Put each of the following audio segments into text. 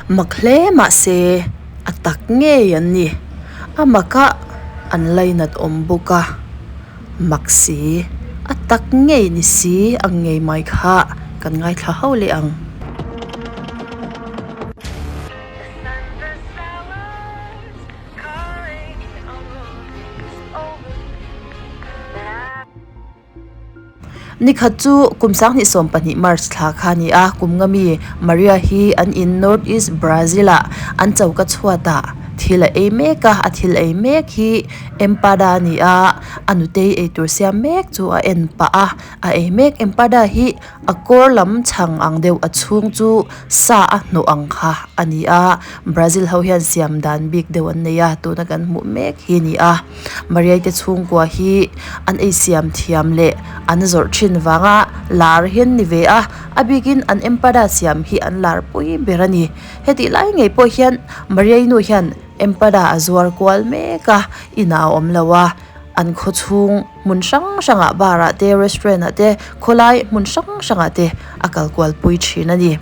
Mak hle mah se a tak ngei an ni. A maka an lainat awm bawk a, mak si, a tak ngei ni si ang ngei mai kha kan ngaithla ho leh ang. Nikhat chu kum 2012 March thla kha a ni a, kum nga mi Maria hi an in North East Brazil ah an choka chhuatah thil a ei mek a, a thil ei mek hi empada a ni a, a nutei eitur siam mek chu a en pah a, a ei mek empada hi A kawr lam chhang ang deuh a chhung chu sa a hnawh ang kha a ni a, Brazil ho hian siam dan bik deuh an nei a, tuna kan hmuh mek hi a ni a. Mariai te chhungkua hi an ei siam thiam leh an zawrh thin vanga lar hi an ni ve a, a bikin an empada siam hi an lar pui ber a ni. Hetih lai ngei pawh hian Mariai nu hian empada a zuar kual mek a, inah a awm lo a. An khaw chhung hmun hrang hrangah bar ah te restaurant ah te khawlai hmun hrang hrangah te a kal kual pui thin a ni.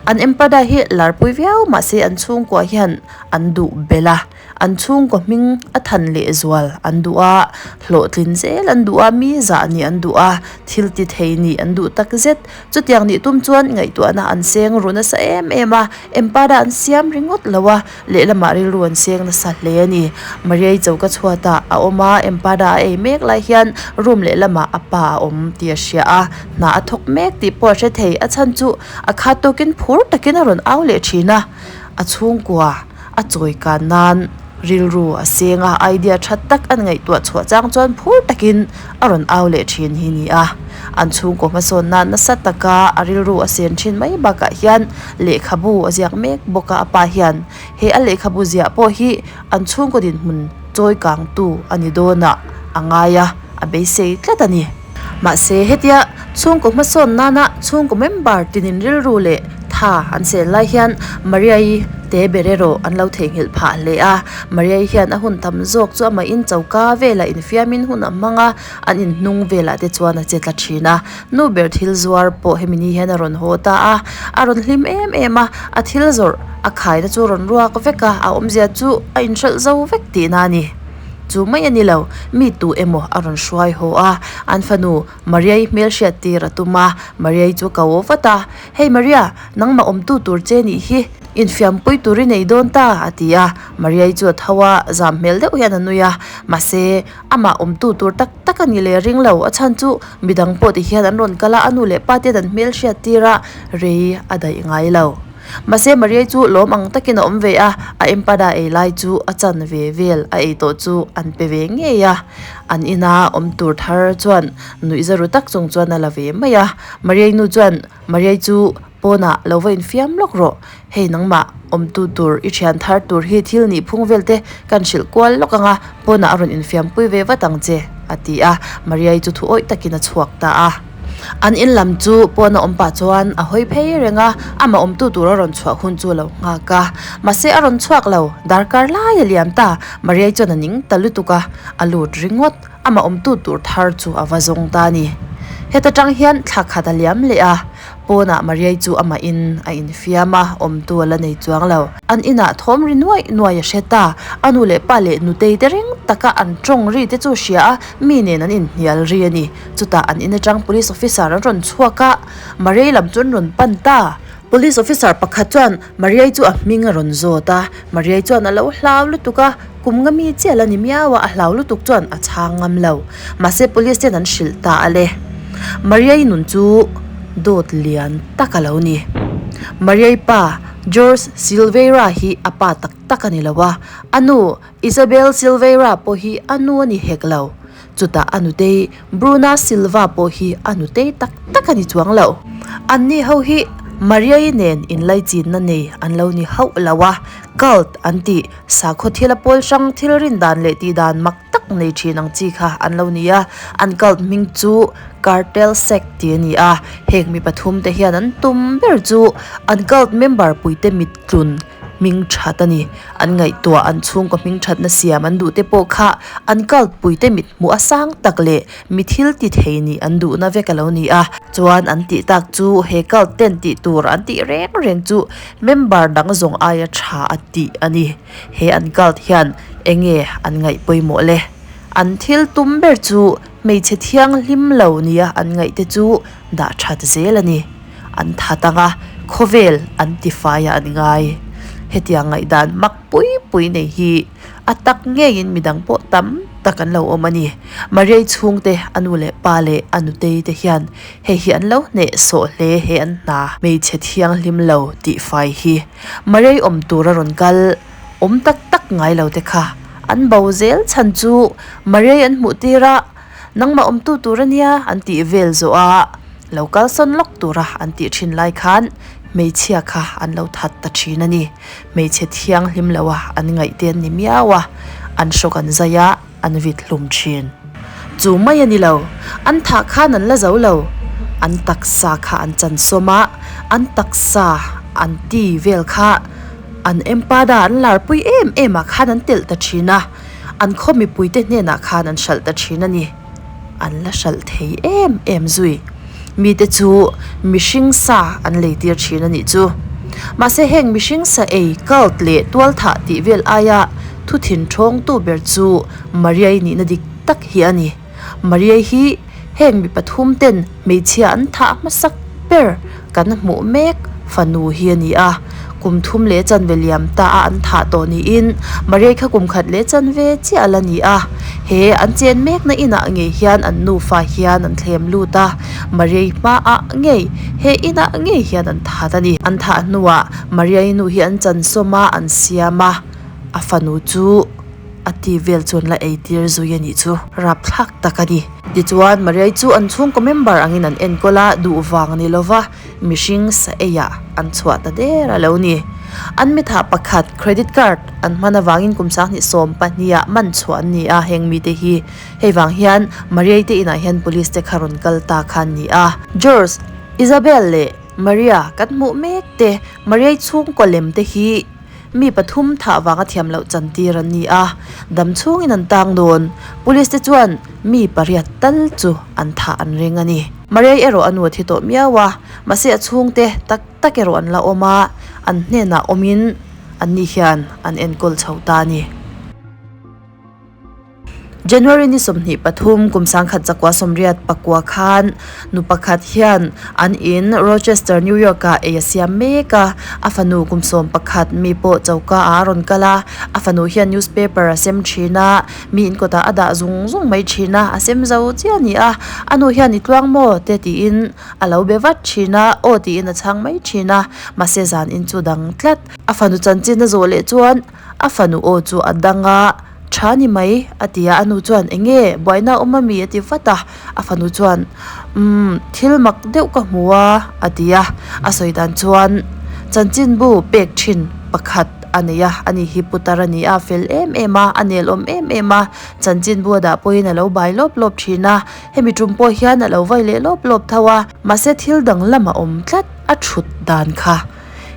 An empada hi lar pui viau mahse an chhungkua hian an duh belh a, an chhungkaw hming a than leh zual an duh a, hlawhtlin zel an duh a, mi zah nih an duh a, thil ti thei nih an duh tak zet. Chutiang nih tum chuan ngaihtuahna an seng ru nasa em em a, empada an siam ringawt lo a. Lehlamah rilru an seng nasa hle a ni. Mariai choka chhuatah a awm a, empada a ei mek lai hian room lehlamah a pa a awm tih a hria a, hna a thawk mek tih pawh a hre thei. A chhan chu a khat tawkin phur takin a rawn au leh thin a, a chhungkua a chawi kan nan rilru a seng a, idea tha tak an ngaihtuah chhuah chang chuan phur takin a rawn au leh thin hi ni a. An chhungkaw hmasawn nan nasa taka a rilru a sen thin mai bakah hian lehkhabu a ziak mek bawk a, a pa hian he a lehkhabu ziah pawh hi an chhungkaw dinhmun chawi kangtu a ni dawn ah a ngai a, a beisei tlat a ni. Mahse hetia chhungkaw hmasawn nana chhungkaw member tinin rilru leh tha an sel lai hian Maria-i te ber erawh an lo theihnghilh phah hle a, Maria-i hian a hun tam zawk chu amahin choka velah infiamin hun a hmang a, an inhnung velah te chuan a che tla thin a, Nu ber thil zuar pawh hemi ni hian a rawn haw ta a, a rawn hlim em em a, a thil zawrh a khaina chu a rawn ruak vek a, a awmzia chu a inhralh zo vek tihna a ni. Chu mai a ni lo, mi tu emaw a rawn hruai haw a, an fanu Maria-i hmelhriat tir a tum a, Maria-i chu ka aw vat a, Hei Maria, nangmah awmtu tur che nih hi, infiampui tur i nei dawn ta, a ti a, Maria-i chu a tho a, zam hmel deuh hian a nui a, mahse, Amah awmtu tur tak tak a ni leh ring lo, a chhan chu midang pawh ti hian an rawn kal a, a nu leh pa ten an hmel hriat tir a, rei a daih ngai lo. Mahse Mariai chu lawm ang takin a awm ve a, a empada ei lai chu a chan ve vel a ei tawh chu an pe ve ngei a, an ina awm tur thar chuan nuihza ru tak chung chuan a la ve mai a, Mariai nu chuan Mariai chu Pawnah lo va infiam lawk rawh, hei nangmah awmtu tur i thian thar tur hi thil nih phung vel te kan hrilh kual lawk ang a, pawnah a rawn infiam pui ve vat ang che, a ti a, Mariai chu thu awih takin a chhuak ta a. An in lam chu pawna awm pah chuan a hawi phei reng a, amah awmtu tur a rawn chhuah hun chu a lo nghak a, mahse a rawn chhuak lo, darkar lai a liam ta, Mariai chuan a ning ta lutuk a, a lut ringawt. Amah awmtu tur thar chu a va zawng ta a ni. Heta tang hian thla khat a liam leh a, pawnah Mariai chu amahin a infiam a, awmtu a la nei chuang lo. An inah thawm ri nuaih nuaih a hre ta, a nu leh pa leh nutei te ring taka an tawng ri te chu a hria a, mi nen an inhnial ri a ni. Chutah an in atang police officer an rawn chhuak a, Mariai lam chu an rawn pan ta. Police officer pakhat chuan Mariai chu a hming a rawn zawt a, Mariai chuan a lo hlau lutuk a, kum nga mi chiah la ni miau a, a hlau lutuk chuan a chhang ngam lo. Mahse police ten an hrilh ta a le. Mariai nun chu dawt lian tak a lo ni. Mariai pa George Silveira hi a pa tak tak a ni lo a, a nu Isabel Silveira pawh hi a nu a ni hek lo. Chutah a nutei Bruna Silva pawh hi a nutei tak tak a ni chuang lo. Anni ho hi Maria-i nen inlaichinna nei an lo ni hauh lo a, cult an tih, sakhaw thila pawl hrang thil rin dan leh tih dan mak tak nei thin ang chi kha an lo ni a, an cult hming chu Cartel Sect tih a ni a, heng mi pathum te hian an tum ber chu an cult member puite mittlun. Hming that a ni. An ngaihtuah an chhungkaw hming thatna siam an duh te pawh kha an cult puite mit hmuh a sang tak leh mi thil ti thei nih an duhna vek a lo ni a. Chuan an tih tak chu he cult ten tih tur an tih reng reng chu member dang zawng aia tha a tih a ni. He an cult hian enge an ngaih pawimawh le? An thil tum ber chu hmeichhe thianghlim lo nia an ngaih te chu dah that zel a ni. An that ang a, khawvel an tifai a an ngai. Hetiang ngaihdan mak pui pui nei hi a tak ngeiin midang pawh tam tak an lo awm a ni. Mariai chhungte, a nu leh pa leh a nutei te hian hei hi an lo hnehsawh hle he an hna. Hmeichhe thianghlim lo tihfai hi Mariai awm tura rawn kal awm tak tak ngai lo te kha an bo zel chhan chu Mariai an hmuh tir a, Nangmah awmtu tur a nia an tih vel zawh a, lo kalsawn lawk tura an tih thin lai khan hmeichhia kha an lo that ta thin a ni. Hmeichhe thianghlim lo a an ngaih te an ni miau a, an hrawk an zai a, an vit hlum thin. Chu mai a ni lo, an thah khan an la zo lo. An taksa kha an chansawm a, an taksa an ti vel kha an empada an larpui em em ah khan an telh ta thin a. An khaw mipuite hnenah khan an hralh ta thin a ni. An la hralh thei em em zui. Mite chu mihring sa an lei tir thin a nih chu. Mahse heng mihring sa ei, cult leh tualthah tih vel aia thu thin thawngtu ber chu Mariai nihna dik tak hi a ni. Mariai hi heng mi pathum ten hmeichhia an thah hmasak ber kan hmuh mek fanu hi a ni a, kum thum leh chanve liam ta a an thah tawh niin Mariai kha kum khat leh chanve chiah a la ni a, he an chen mekna inah ngei hian an nufa hian an thlem lut a, Mariai hmaah ngei he inah ngei hian an that a ni. An thah hnuah Mariai nu hi an chansawm a, an siam a, a fanu chu. A ti vel chuan la ei tir zui a nih chu rapthlak tak a ni. Tichuan, Mariai chu an chhungkaw member angin an enkawl a, duh vang ni lova mihring sa eiah an chhuah ta der a lo ni. An mithah pakhat credit card an hman avangin kum 2012 ah man chhuah an ni a, heng mite hi hei vang hian Mariai te inah hian police te kha rawn kal ta kha an ni a. George, Isabel leh Maria kan hmuh mek te Mariai chhungkaw lem te hi Mi pathum thah vanga thiam loh chantir an ni a, dam chhungin an tang dawn. Police te chuan mi pariat tal chu an thah an ring a ni. Mariai erawh a nu a thi tawh miau a, mahse a chhungte tak tak erawh an la awm a, an hnenah awmin anni hian an enkawl chho ta a ni. January ni 23 kum 1989 khan nu pakhat hian an in Rochester, New York ah ei a siam mek a, a fanu kum 11 mi pawh choka ah a rawn kal a, a fanu hian newspaper a sem thin a, mi in kawtah a dah zung zung mai thin a, a sem zo chiah a ni a, a nu hian i tluang maw te tiin a lo be vat thin a, aw tiin a chhang mai thin a, mahse zan in chu dang tlat. A fanu chanchin a zawh leh chuan a fanu aw chu a dang a. Tha ni mai, a ti a, a nu chuan eng nge buaina a awm a mi a ti vat a, a fanu chuan umm thil mak deuh ka hmu a a ti a, a sawi dan chuan chanchinbu pek thin pakhat a nei a, ani hi putar a ni a, a fel em em a, a nel awm em em a, chanchinbu a dah pawhin a lo bai lawp lawp thin a, hemi tum pawh hian a lo vai leh lawp lawp tho a, mahse thil dang lam a awm tlat a thut dan kha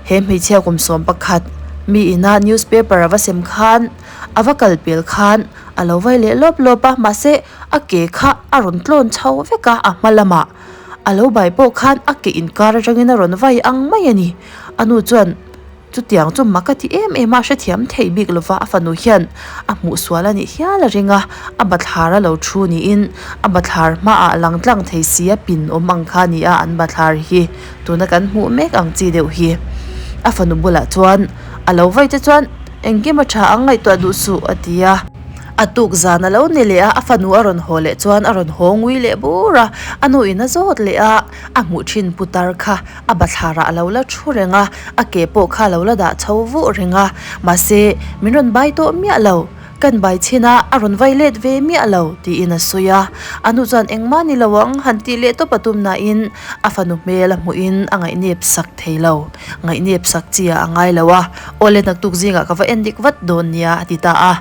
he hmeichhia kum 11 mi ina newspaper a va sem khan. A va kal pel khan a lo vai leh lawp lawp a, mahse a ke kha a rawn tlawn chho vek a, a hma lamah a lo bai pawh khan a ke inkar atangin a rawn vai ang mai a ni. A nu chuan chutiang chu mak a ti em em a, a hrethiam thei bik lova a fanu hian a hmuh sual a nih hial a ring a, a bathlar a lo thu niin a bathlar hmaah lang tlang thei si a pin awm ang kha a ni a, an bathlar hi tuna kan hmuh mek ang chi deuh hi. A fanu bulah chuan a lo vai te chuan. Engkim a tha ang ngaihtuah duh suh, a ti a. A tuk zan a lo ni leh a, a fanu a rawn haw leh chuan a rawn haw ngui leh bur a. A nu in a zawt leh a, a hmuh thin putar kha a bathlar ah a lo la thu reng a, a ke pawh kha a lo la dah chho vuh reng a. Mahse, min rawn bai tawh miah lo. Kan bai chhin a, a rawn vai let ve miah lo, tiin a sawi a. A nu chuan engmah ni lo ang, han tih leh tawp a tum nain a fanu hmel a hmuhin a ngaihnep sak thei lo. Ngaihnep sak chi ah a ngai lo a, Awle naktuk zingah ka va en dik vat dawn nia, a ti ta a.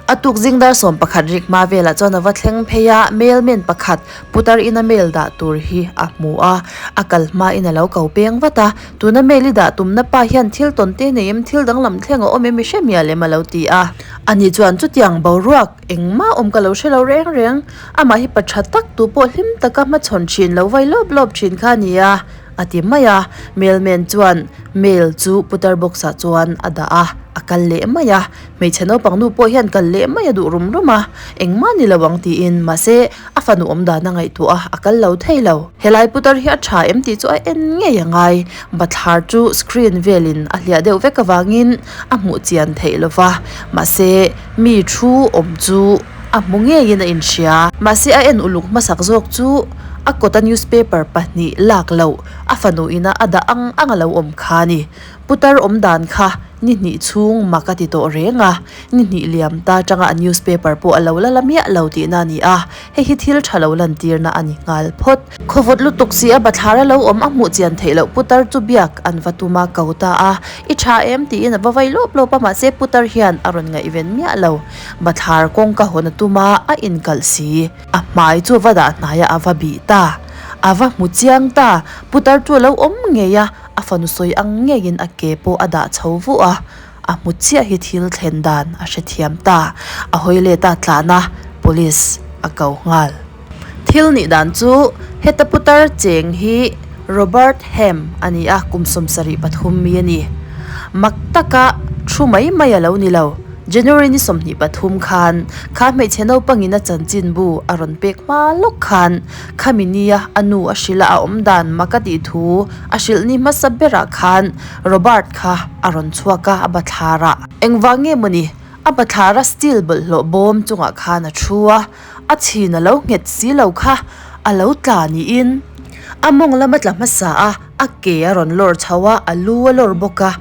A tuk zing dar 11 rik hma velah chuan a va thleng phei a, mailman pakhat putar ina mail dah tur hi a hmu a, a kal hmain a lo ko peng vat a, tuna mail i dah tumna pa hian thil tawn te nei em thil danglam thleng a awm em i hre mial em a lo ti a. Ani chuan chutiang boruak engmah awm ka lo hre lo reng reng, amah hi pa tha tak tu pawh hlim taka hmachhawn thin lo vai lawp lawp thin kha a ni a, a ti mai a, mailman chuan mail chu putar box ah chuan a dah a, a kal leh mai a. Hmeichhe naupang nu pawh hian kal leh mai a duh rum rum a, engmah ni lo ang tiin mahse a fanu awm dan a ngaihtuah a, a kal lo thei lo. Helai putar hi a tha em tih chu a en ngei a ngai, bathlar chu screen velin a hliah deuh vek avangin a hmuh chian theih lo va, mahse mi thu awm chu a hmu ngeiin a inhria. Mahse a en uluk hmasak zawk chu a kawta newspaper pahnih lak loh a fanu ina a dah ang ang a lo awm kha a ni. Putar awm dan kha ni hnih chhung mak a ti tawh reng a, ni hnih liam ta atanga a newspaper pawh a lo la la miah lo tihna a ni a, hei hi thil tha lo lantirna a ni nghal phawt. Khawvawt lutuk si a bathlar a lo awm a hmuh chian theih loh putar chu biak an va tum a ko ta a, I tha em? tiin a va vai lawp lawp a, mahse putar hian a rawn ngaihven miah lo. Bathlar kawngka hawn a tum a, a inkalh si. A hmai chu a va dah hnai a, a va bih ta. A va hmu chiang ta, putar chu a lo awm ngei a, A fanu sawi ang ngeiin a ke pawh a dah chho vuh a, a hmu chiah hi thil thlen dan a hrethiam ta. A hawi let a tlan a, police a ko nghal. Thil nih dan chu heta putar cheng hi Robert Ham a ni a, kum 73 mi a ni. Mak taka thu mai mai a lo ni lo. January ni 23 khan kha hmeichhe naupangin a chanchinbu a rawn pek hma lawk khan Khami nia a nu a hrilh a a awm dan mak a tih thu a hrilh ni hmasa berah khan Robert kha a rawn chhuak a, a bathlar ah. Engvang nge mawni a bathlar a steel bawlhhlawh bawm chungah khan a thu a, a chhin a lo nghet si lo kha a lo tla niin a mawng lam a tla hmasa a, a ke a rawn lawr chho a, a lu a lawr bawk a,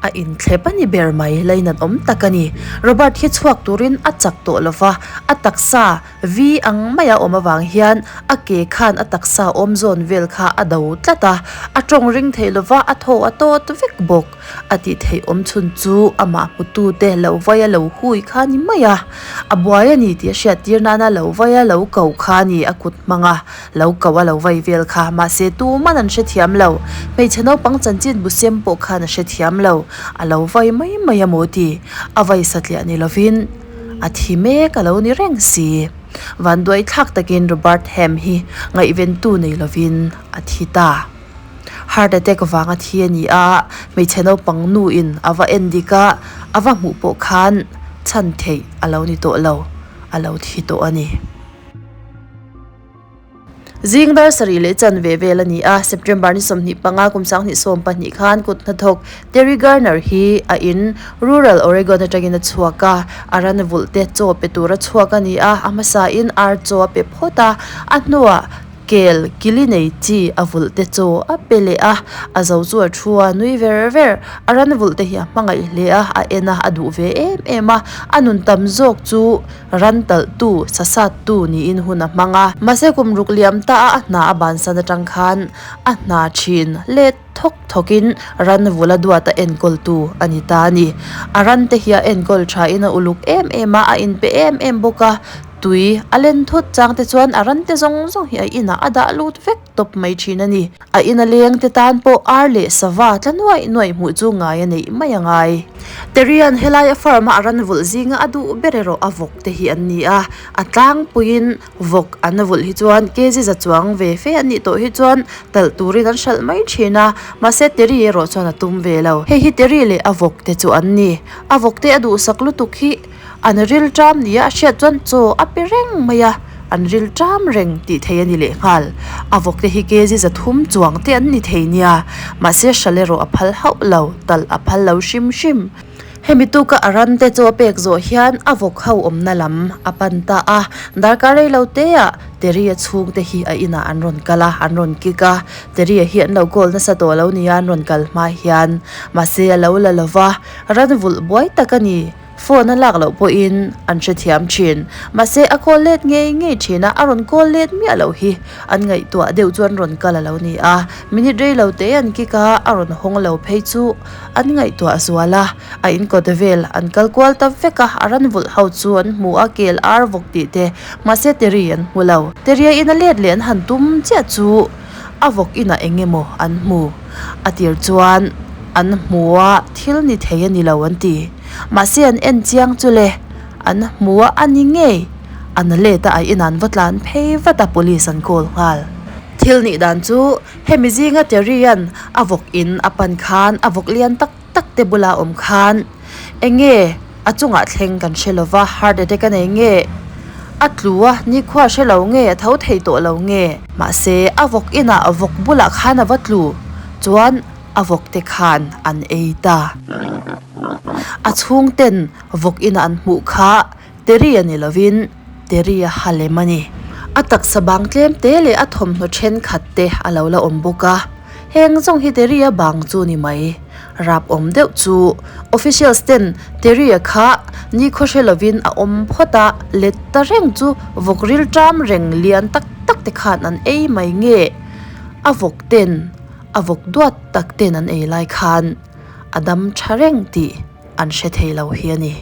a inthlep a ni ber mai, lainat awm tak a ni. Robert hi chhuak turin a chak tawh lova, a taksa Vi ang maia awm avang hian a ke khan a taksa awm zawn vel kha a do tlat a, a tawng ring thei lova a thaw a tawt vek bawk. A tih theih awm chhun chu amah hmutute lo vaia lo hui kha ni mai a, a buai a ni tih a hriat tir nana lo vaia lo ko kha a ni, a kut hmanga lo ko a lo vai vel kha. Mahse tuman an hrethiam lo, hmeichhe naupang chanchin bu sem pawh khan a hrethiam lo, a lo vai mai mai a maw ti, a vai satliah ni lovin. A thi mek a lo ni reng si. Vanduai thlak takin Robert Ham hi ngaihventu nei lovin a thi ta. Heart attack vanga thi a ni a, hmeichhe naupang nuin a va en dik a, a va hmuh pawh khan chhan theih a lo ni tawh lo, a lo thi tawh a ni. Zing dar sarih leh chanve vel a ni a, September ni 25 kum 2012 khan kut hnathawk Terry Garner hi a in rural Oregon atangin a chhuak a, a ran vulh te chaw pe tura chhuak a ni a, a hmasain ar chaw a pe phawt a, a hnuah kel kili nei chi a vulh te chaw a pe leh a, a zo chu a thu a, nui ver ver. A ran vulh te hi a hmangaih hle a, a en a, a duh ve em em a, a nun tam zawk chu Ran talhtu, sasattu niin hun a hmang a. Mahse kum ruk liam ta a a hna a bansan atang khan a hna thin let thawk thawkin ran vula duat a enkawltu a ni ta a ni. A ran te hi a enkawl thain a uluk em em a, a inpe em em bawk a. Tui a len thut chang te chuan a ran te zawng zawng hi a inah a dah lut vek tawp mai thin a ni. A ina leng te tan pawh ar leh sava tla nuaih nuaih hmuh chu ngai a neih mai a ngai. Terian helai a farm a a ran vulh zinga a duh ber erawh a vawk te hi an ni a, a tlangpuiin vawk an vulh hi chuan kg za chuang ve fe an nih tawh hi chuan talh turin an hralh mai thin a, mahse Teri erawh chuan a tum ve lo. Hei hi Teri leh a vawk te chu an ni. A vawk te a duhsak lutuk hi An rilṭam nia a hriat chuan chaw a pe reng mai a, an rilṭam reng tih thei a ni lehnghal. A vawkte hi kg 300 chuang te an ni thei nia, mahse hral erawh a phal hauh lo, talh a phal lo hrim hrim. Hemi tuka a ran te chaw a pek zawh hian a vawk ho awmna lam a pan ta a, darkar rei lo te ah Terry-a chhungte hi a inah an rawn kal a, an rawn kick a, Terry-a hi an lo call nasa tawh lo nia an rawn kal hma hian, mahse a lo la lo va, ran vulh buai tak a ni. Phone a lak loh pawhin an hrethiam thin. Mahse a call let ngei ngei thin a, a rawn call let miah loh hi an ngaihtuah deuh chuan rawn kal a lo ni a. Minute rei lo te an kick a, a rawn hawng lo phei chu an ngaihtuah zual a. A in kawt vel an kal kual ta vek a, a ran vulh ho chu an hmu a, kel ar vawk tih te mahse Terry an hmu lo. Terry a in a let leh an han tum chiah chu a vawk inah eng emaw an hmu. A tir chuan an hmu a, thil ni thei a ni lo an ti. Mahse an en chiang chu le, an hmu a a ni ngei. An let a, a inah an va tlan phei vat a, police an call nghal. Thil nih dan chu hemi zinga Terry-a'n a vawk in a pan khan a vawk lian tak tak te bula awm khan eng nge a chungah thleng kan hre lova, heart attack a nei nge, a tlu a, nikhua hre lo nge, a tho thei tawh lo nge. Mahse a vawk inah vawk bulah khan a va tlu chuan a vawk te khan an ei ta. A chhungten vawk ina an hmuh kha Terry a ni lovin Terry a ha lem a ni. A taksa bang tlem te leh a thawmhnaw thenkhat te a lo la awm bawk a. Heng zawng hi Terry a bang chu ni mai. Rap awm deuh chu officials ten Terry a kha nikhaw hre lovin a awm phawt a, let ta reng chu vawk ril ṭam reng lian tak tak te khan an ei mai nge a vawk ten a vawk duat tak ten an ei lai khan a dam tha reng tih an hre thei lo hi a ni.